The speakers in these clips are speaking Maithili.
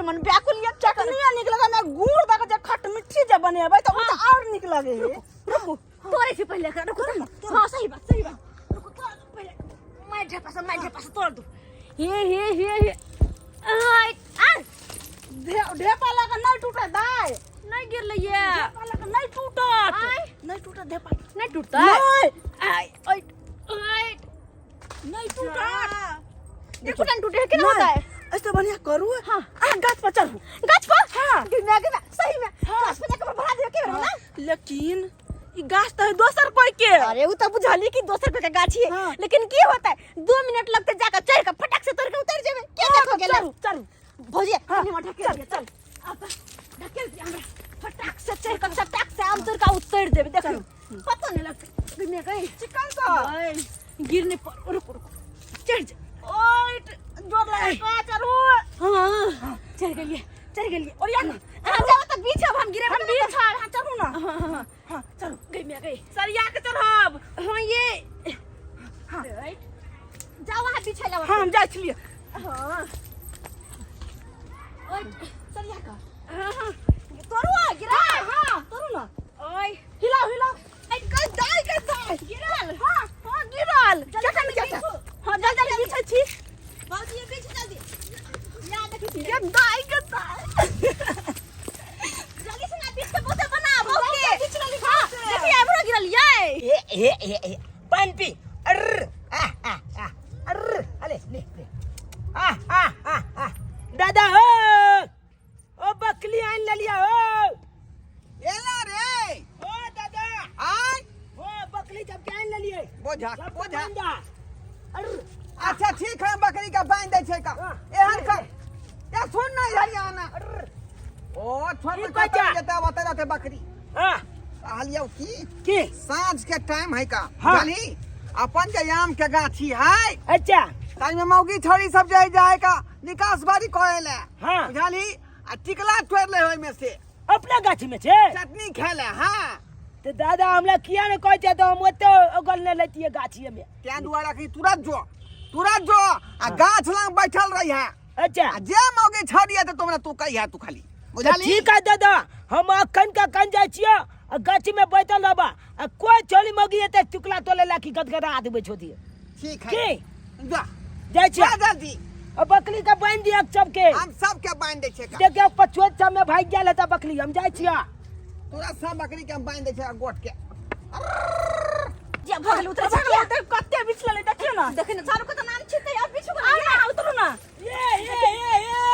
मन व्याकुल ये चटनी नीक लगे में गुड़ दऽ के जे खट मिट्टी जे बनेबै तऽ ओ तऽ आओर नीक लगे है। रुकू तोड़े छी पहिले एकरा रुकू तऽ। हाँ सही बात सही बात रुकू तोड़ दू पहिले मारि ढेपा से मारि ढेपा से तोड़ दू हे हे हे हे आय आ ढेपा लगे नहि टूटे दाय नहीं गिरलै ये ढेपा लगे नहि टूटत आय। नहि टूटत ढेपा नहीं टूटतै नहि आय ओइ ओइ नहि टूटत देखो ना टूटे है केना होता है ऐसे बढ़िया करू हाँ। आ गाछ पर चढ़ू गाछ पर हाँ। गिरना गिरना सही में हाँ। गाछ पर जाकर भरा दियो के ना लेकिन ई गाछ तऽ है दोसर कोई के अरे वो तो बुझली कि दोसर कोई के गाछ है हाँ। लेकिन की होता है 2 मिनट लगते जाकर चढ़ के फटक से तोड़ के उतर जेबे के देखो गेल चढ़ू चढ़ू भौजी हाँ, कनी हमरा ढकेल चल, दिअ, चल। अब ढकेल दिअ हमरा फटाक से चढ़ के चटाक से आम तोड़ के उतर देबे देखो पता नहीं लगते गिरने गई चिकन सँ नहीं, गिरने पर रुक रुक चढ़ जा ओइ जोर लगा के चढ़ू हाँ चढ़ गेलिए चढ़ गेलिए और या ना हाँ जाओ तो बीच अब हम गिरे हम बीच हाँ चढ़ू ना हाँ हाँ हाँ हाँ चढ़ू गई मैं गई सरिया के चढ़ब हाँ ये हाँ। राइट जाओ वहाँ पीछे लाओ हाँ हम जाइ छलियै हाँ ओए सरिया के हाँ हाँ तोरू आ गिरा हाँ तोरू ना ओए हिलाओ हिलाओ ऐ गई दाई गई दाई गिरल हाँ हाँ गिरल जल्दी जखन जल्दी जखन बिछू। हाँ जल्दी जल्दी बिछै छी बाबूजी ये पीछे जल्दी या देखी छी ये दाई के दाई जल्दी से ना बीच के बोते बना बहुते बीच लेली हाँ देखी एमरो गिरल ये ए ए ए ए पान पी अर्र आ आ आ अर्र अले ले ले आ आ आ आ दादा हो ओ बकली आन ललिया हो एला रे ओ दादा आय ओ बकली जब के आन ललिए बोझा सबके बोझा बांध दा। अर्र अच्छा ठीक है बकरी का बांध दे छै का हाँ। एहन कर या सुन ना इधर आना अर्र ओ छोड़ की में कहै कतऽ छै? जेता बता रहते बकरी हां कहलियौ की की साँझ के टाइम है का हाँ। जानी अपन जे आम के गाछी है अच्छा ताहि में मौगी छोड़ी सब जाय जाय का निकास बारी करे ले हाँ। बुझाली आ टिकला तोड़ ले ओहि में से अपना गाछी में छै चटनी खाय ले हाँ तो दादा हमरा किया ने कहै छै तऽ हम ओते ओगल ने लेतियै गाछिए में तें दुआरे कि तुरंत जो तुरंत जो आ गाछ लग बैठल रही है अच्छा आ जे मौगी छोड़ी है तो तुमरा तू कही है तू खाली बुझाली ठीक है दादा हम अखन के अखन जाइ छियै आ गाछी में बैठल रहबा आ कोई छोली मौगी एते चुकला तोले ला कि गदगदा देबै छोदी ठीक है की जा जाइ छियै जा जल्दी आ बकरी के बांधि दियौ सबके हम सबके बांधि दै छियै का। देखियौ पछुआ सब में भागि गेल हेतै बकरी हम जाइ छियै तोरा सब बकरी के हम बांधि दै छियै गोट के जे भगल उतर भगल उतर कते बिछललै देखियौ ना देखिन चारू के तऽ नाम छितै और बिछु आ ना उतरू ना ये ये ये ये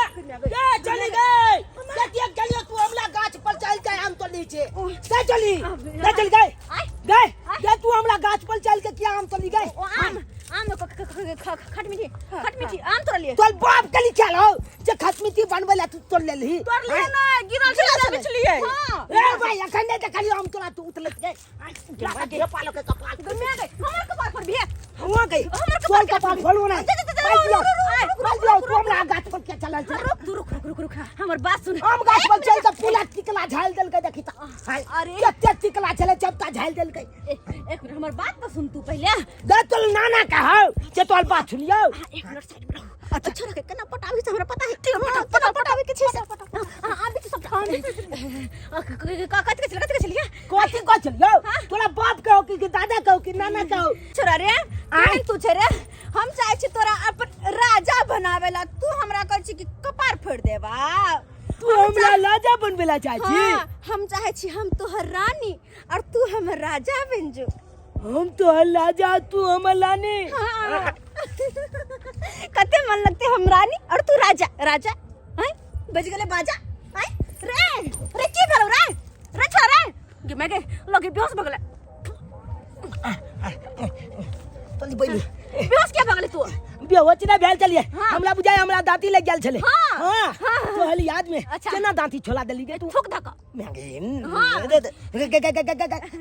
ये चली गई कतिया चलियो तू हमला गाछ पर चल के आम तो नीचे से चली से चल गई आय। गई ये तू हमला गाछ पर चल के क्या आम तो ली गई ओ आम आम खट मीठी खट मीठी आम तोड़ लिए तोर बाप के लिखल हो जे खसमिती बनबै ला तू तोड़ लेलही तोड़ लिए ना गिरल छलै बिछलियै हां ए भाई अखन नहीं देखलियो हम तोरा तू उतलत गई के पालो के कपाल गम्या गई हमर कपार पर भी हुआ गई हमर तोर कपार कपाल खोलू ना जा, जा, जा, भाई दियो रुक, रुक, भाई दियो तू हमरा गाछ पर क्या चलल छै रुक तू रुक रुक रुक रुक हमर बात सुन आम गाछ पर चल के पूरा टिकला झाल देलकै देखी त अरे। कते टिकला छलै चपता झाल देलकै एक मिनट हमर बात तो सुन तू पहले दे तोर नाना कहौ जे तोर बात सुनियौ हाँ, एक मिनट साइड में रहो अच्छा छोरा के केना पटाबी से हमरा पता है पटा पटा पटाबे के छै हां आ बीच सब कथि के छलै कथि के छलियै कथी कहै छलियौ तोरा बाप कहौ कि दादा कहौ कि नाना कहौ छोरा रे केहन तू छै रे हम चाहै छी तोरा अपन राजा बनावे ला तू हमरा कहै छी कि कपार फोड़ देबा तू हमरा राजा बनबै ला चाहै छी हाँ, हम चाहै छी हम तोहर रानी और तू हमर राजा बन जो हम तोहर राजा तू हमर रानी हाँ। कते मन लगते हम रानी और तू राजा राजा हैं बज गेले बाजा हैं रे रे की भेलौ रे रे छोरा गे मैं गे लगे बेहोश भऽ गेलै तनी बैलू बेहोश किया भऽ गेलै तू बेहोश नहि भेल छलियै हाँ। हमरा बुझाय हमरा दाँती लागि गेल छलै हाँ। हाँ हाँ। तोहर याद में अच्छा। केना दाँती छोला देली गे तू थूक धक हाँ।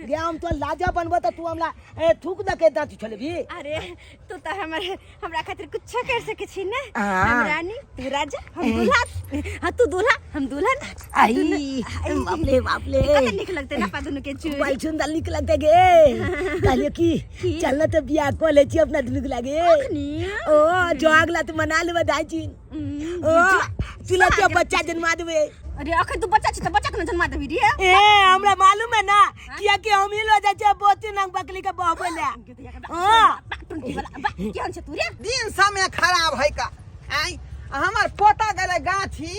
गे हम तो लाजा बनबो तऽ तू हमरा थूक दऽ के दाँती छोलेबी अरे तू तो हमर हमरा खातिर कुछ कर सके छी ने हाँ। हम रानी तू राजा हम दूल्हा हाँ तू दूल्हा हम दुल्हन आई बाप रे बाप रे कते नीक लगते ना पा दुनू के चूड़ी बड़ी सुंदर नीक लगते गे कहलियो की की? चल ना तो बियाह कऽ लै छी अपना दुनू के लागे अखनी ओ जोआग ला तो मना लेबै दाई जी ओ तुरंते बच्चा जन्मा देबै। अरे अखन तू बच्चा छी त बच्चा के न जन्मा देबी रे। ए हमरा मालूम है ना, किया कि हम ही लो जाइ छियै बहुत नंग बकली के बहबै ले। हां टुंटी वाला बा केहन छै तू रे? दिन समय खराब है का आइ हमर पोता गेलै गाछी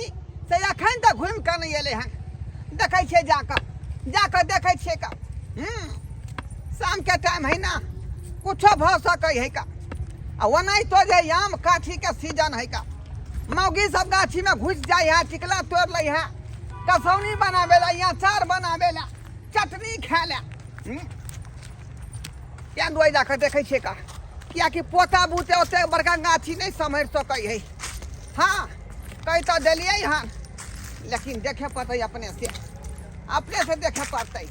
से अखन तक घुमि कऽ नहि एलै हन। देखै छियै जाकऽ, जाकऽ देखै छियै का। शामके टाइम है ना, कुछो भऽ सकै है का। आ ओनाहितो जे आम काठीके सीजन है का, मौगी सब गाछीमे घुसि जाइ है, टिकला तोड़ि लै है, कसौनी बनाबै ला, अचार बनाबै ला, चटनी खाय ला। क्या दुआरि जाकऽ देखै छियै का, कियाकि पोता बुते ओते बड़का गाछी नहि सम्हरि सकै है। हाँ कहि तऽ देलियै हन, लेकिन देखे पड़तै अपने से, अपने से देखे पड़तै।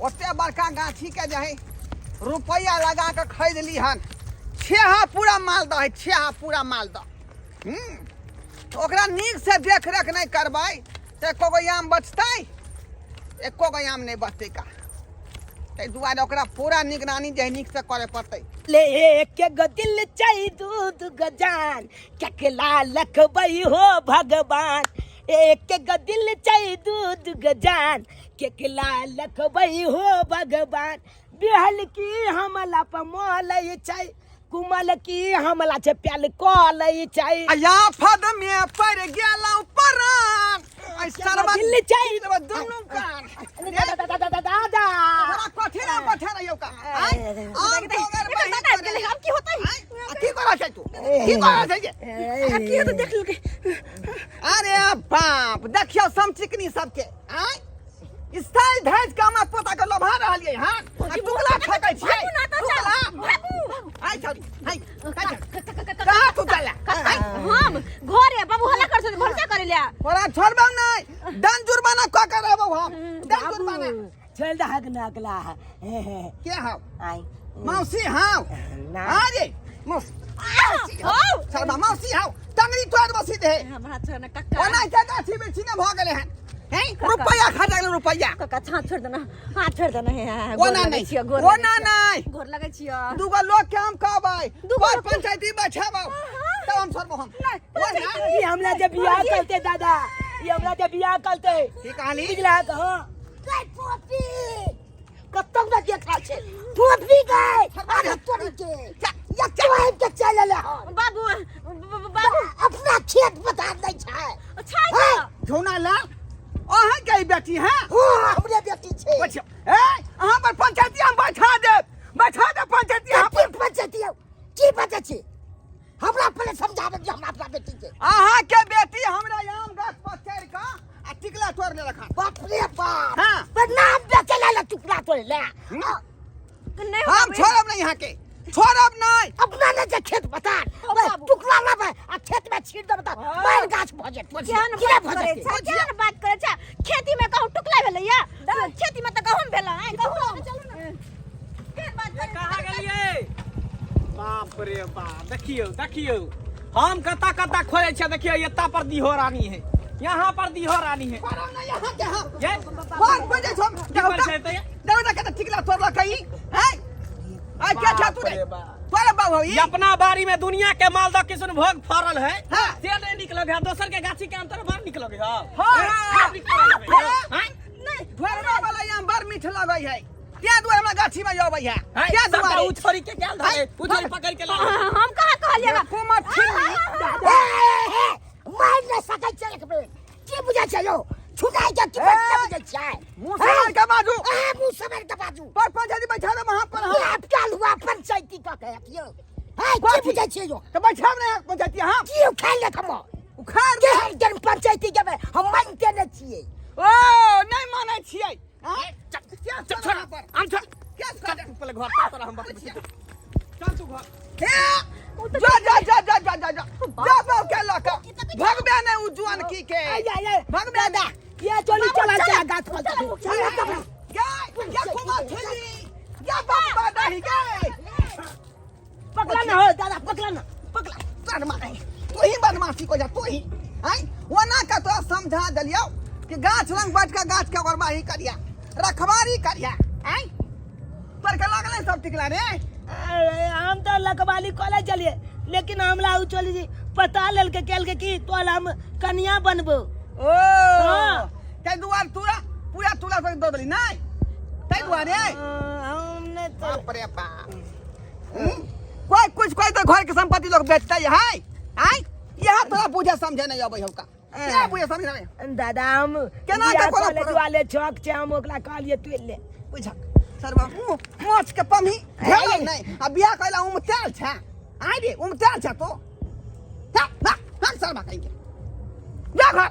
ओते बड़का गाछीके जे है रुपैआ लगा कऽ खरीदली हन, छेहा पूरा मालदह है, छेहा पूरा मालदह। ओकरा नीक से देख रेख नहि करबै तऽ एको गो आम बचतै? एको गो आम नहि बचतै का। ताहि दुआरे ओकरा पूरा निगरानी जे है नीक से करे पड़तै। ले एक गो दिल चाही दू दू गो जान, केकला लखबै हो भगवान। एक गो दिल चाही दू दू गो जान, केकला लखबै हो भगवान। बिहल की हमला पमोलै छै, कुमल की हमला छै प्याल कलै छै। आ आफत में पड़ गेलौं परान, ऐ सरबत दिल चाही दुनू कान। दादा दादा दादा दादा हमरा कथी ना बैठे रहियौ का? आँय? आम तोगर एकर बही दादा आबि करे। गेलै, आब की होतै? आँय? आ की करै छै तू? की करै छै जे? आब की होतै देख लेलकै। अरे बाप, देखियौ समचिकनी सबके। आँय? स्टाइल धैज के हमर पोता के लोभा रहलियै हन। आ टुकला फेकै छियै। भागू ना तऽ टुकला। भागू। आइ छौरी, आइ, आइ छौरी। कहाँ तू चलला? आइ। हम घरे बाबू हल्ला कर छथि, भरोसा करे ले। तोरा छोड़बौ नहि, दंड जुर्माना कऽ के रहबौ हम। दंड जुर्माना। चल दहक ना अगला। के हौ? आई मौसी हौ। ना। हाँ रे, मौसी। हौ। सरबा मौसी हौ, टंगरी तोड़ बसी दे। हमरा छोड़ ना कक्का। ओना के गाछी बिरछी ने भऽ गेलै हन। हैं? रुपैया खा गेलै रुपैया। कक्का हाथ छोड़ देना, हाथ छोड़ देना हे। ओना नहि, ओना नहि। गोर लगै छियो। दूगो लोग के हम कहबै, दूगो पर लोग के- पंचायती बैठेबौ, तब हम छोड़बौ हम। ओना ई हमला जे बियाह करते दादा, ई हमला जे बियाह करते। की कहली? बुझला हां। गई पोपी कतौ ना देखा छै पोपी गई। अरे तोरी के या चुआइ के चल ले हन। बाबू बाबू अपना खेत बता नै छै। छै तऽ। झोना लाल, अहाँ के ई बेटी हैं? हां, हमरे बेटी छै। बैठियौ। ए, अहाँ पर पंचायती हम बैठा देब, बैठा देब पंचायती अहाँ पर। की पंचायती हौ? की बजै छी? हमरा पहिले समझाबै दियौ हमरा अपना बेटी के। अहाँ के बेटी हमरा आम गाछ पर चढ़ि कऽ आ टिकला तोड़ लेलक हन। बाप रे बाप। हाँ। पर नाम बेचे ला टुकड़ा तोड़ ले। नहीं हम बाबू। छोड़ब नहीं यहाँ के, छोड़ब नहीं। अपना ने जे खेत बता, ओ बाबू। टुकड़ा लाबे आ खेत में छीट देब त मार गाछ भ जेतै। केहन कीड़ा बात भऽ करै जेतै। छै, केहन बात करै छै? खेती में कहूँ टुकला भेलैया, खेती में तऽ गहूम भेलै, आँय, गहूम। केहन बात करै छै? कहाँ गेलियै? बाप रे बाप, देखियौ देखियौ हम कता कता खोजै छियै। देखियौ एता पर दीहो रानी है, यहाँ पर दीहो रानी है। छोड़ब नहीं यहाँ के हम। ये? फोन बजे छो। की करै छै एतऽ? देखो ना कता टिकला तोड़लक ई। हैं? आ क्या छा तू रे? बाप रे बाप। तोरा बाबू हौ ई? ई अपना बाड़ी में दुनिया के मालदह किशन भोग फड़ल है, हाँ। से नहीं निकल गया, दोसर के गाछी के अंतर बड़ निकल गया। हाँ। हाँ, निकल गया। हाँ? नहीं, ढोरबा वाला आम बड़ मीठ लगै है। क्या दुआरे हमरा गाछी में अबै है? है, क्या सबटा दुआरे? उ छोरी के गेल धरे, उ छोरी पकड़ के ला। हम कहाँ कहलियै? कुमर छिन्नी। ए, ए, ए, मारि नहि सकै छै एक बेर। की बुझै छै यौ? छुटाइ के की बात नहि बुझै छै? मुँह सम्हार के बाजू। अहाँ मुँह सम्हार के बाजू। पर पंचायती बैठा दे वहाँ पर हम। बाप काल हुआ पंचायती कऽ के यौ। है, की कथी? बुझै छियै यौ? तऽ बैठाब नहि पंचायती हम। की उखाड़ि लेत हमर? उखाड़ दे। केहन केहन पंचायती जेबै हम मानिते नहि छियै। ओ नहि मानै छियै। आँय? चल, क्या चल, छोड़ छोड़, यहाँ पर? हम छोड़। क्या छोड़? चल, तू पहले घर पर तोरा हम बतबै छियौ। चल तू घर। हे! जा जा जा जा जा जा जा जा बाबू के लऽ कऽ भगबे नहि उ जुआन की के। आइ, आइ, आइ। भगबे दादा, ये चली चला चला गाछ पर चल चल चल। गे गे कुमार छली गे बाबा दही गे। पकड़ा ना हो दादा, पकड़ा ना, पकड़ा। तोर मारे तू ही बदमाशी को जा तू ही। आइ ओना के तोरा समझा देलियौ कि गाछ लंग बैठ के गाछ के ओगरबाही करिया, रखवारी करिया। आइ तोर के लागलै सब टिकला रे? अरे हम तो लकवाली कॉलेज चलिए, लेकिन हमला उ चली जी पता लेलकै, कहलकै कि तोला हम कनिया बनबो। ओ। हाँ। ताहि दुआरे तोरा पूरा तुला सब दऽ देली नहि, ताहि दुआरे? हम नहि तऽ बाप रे बाप। कोई कुछ कोई तो घर के संपत्ति लोग बेचते है। आय यह तोरा बुझे समझे नहीं अबै हौका, यह बुझे समझे नहीं। दादा, हम केना के बियाह कोनो कॉलेज वाले चौक छै, हम ओकरा कहलिए तोड़ि ले। बुझक सरवा मुँह माछ के पम्ही भेलै नहीं आ बियाह कैला उमताल छै। आय रे, उमताल छै तो हा हा हा, सरवा कहीं के जा घर।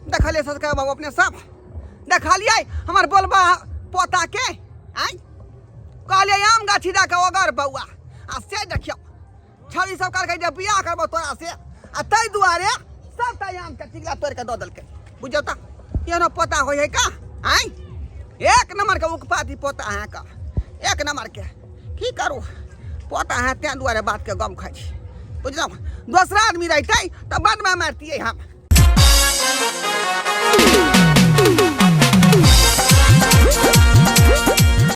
देखलिए सरकार बाबू, अपने सब देखलिए हमर बोलबा पोता के। आय कहलिए आम गाछी दऽ कऽ ओगर बौआ, आ से देखियौ छड़ी सब कहलकै जे बियाह करबो तोरा से, आ ताहि दुआरे सबटा आम के टिकला तोड़ि कऽ दऽ देलकै। बुझियौ तऽ एहनो पोता होइ है का? आँय, एक नंबर के उकपाती पोता अहाँके, एक नंबर के। की करू, पोता है तें दुआरे बात के गम खाइ छी, बुझलहुँ? दोसरा आदमी रहितै तऽ बदमा मारतियै हम।